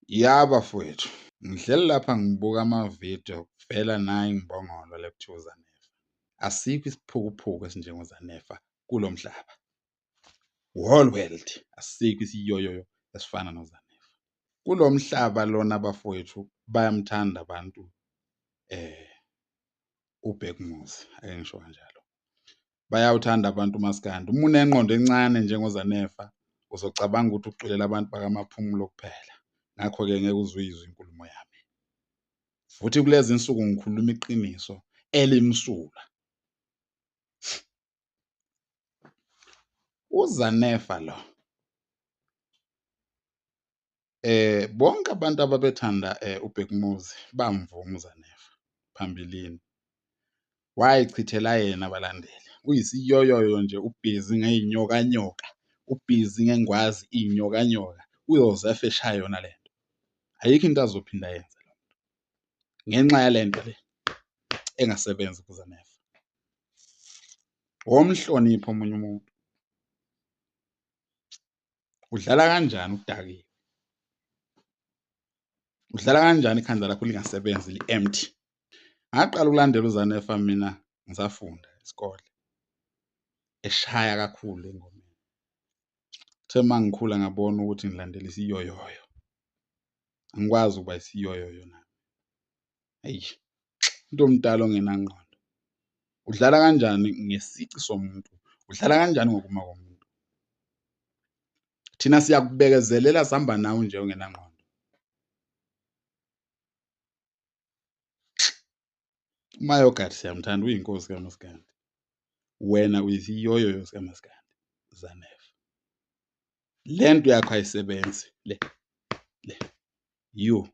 Ya bafowethu, ngihleli lapha ngibuka amavidiyo kuvela nayi imbongolo le ekuthiwa uZanefa. Asikho isiphukuphuku esinjengoZanefa kulo mhlaba. Whole world asikho isiyoyoyo esifana noZanefa. Kulo mhlaba lona bafowethu bayamthanda abantu uBhekumuzi, ake ngisho kanjalo. Bayawuthanda abantu umaskandi, uma unengqondo encane njengoZanefa uzocabanga ukuthi uculela abantu bakaMaphumulo kuphela, ngakho-ke ngeke uze uyizwe inkulumo yami. Futhi kulezi nsuku ngikhuluma iqiniso elimsulwa. UZanefa lo bonke abantu ababethanda uBhekumuzi bamvuma uZanefa phambilini, wayichithela yena abalandeli, uyisiyoyoyo nje ubhizi ngey'nyokanyoka, ubhizi ngengwazi iy'nyokanyoka, uyoze afe eshaya yona le nto. Ayikho into azophinda ayenze lo muntu ngenxa yale nto le engasebenzi kuZanefa. Womhlonipha omunye umuntu, udlala kanjani udakiwe? Udlala kanjani ikhanda lakho lingasebenzi li-empty? Ngaqala ukulandela uZanefa mina ngisafunda isikole, eshaya kakhulu engomeni. Kuthe uma ngikhula ngabona ukuthi ngilandela isiyoyoyo, angikwazi ukuba isiyoyoyo nami. Eyi, umuntu omdala ongenangqondo, udlala kanjani ngesici somuntu, udlala kanjani ngokuma komuntu? Thina siyakubekezelela sihamba nawe nje ungenangqondo. UMayogathi siyamthanda uyinkosi kamaskandi, wena uyisiyoyoyo sikamaskandi Zanefa. Le nto yakho ayisebenzi le le you.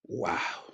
Wow.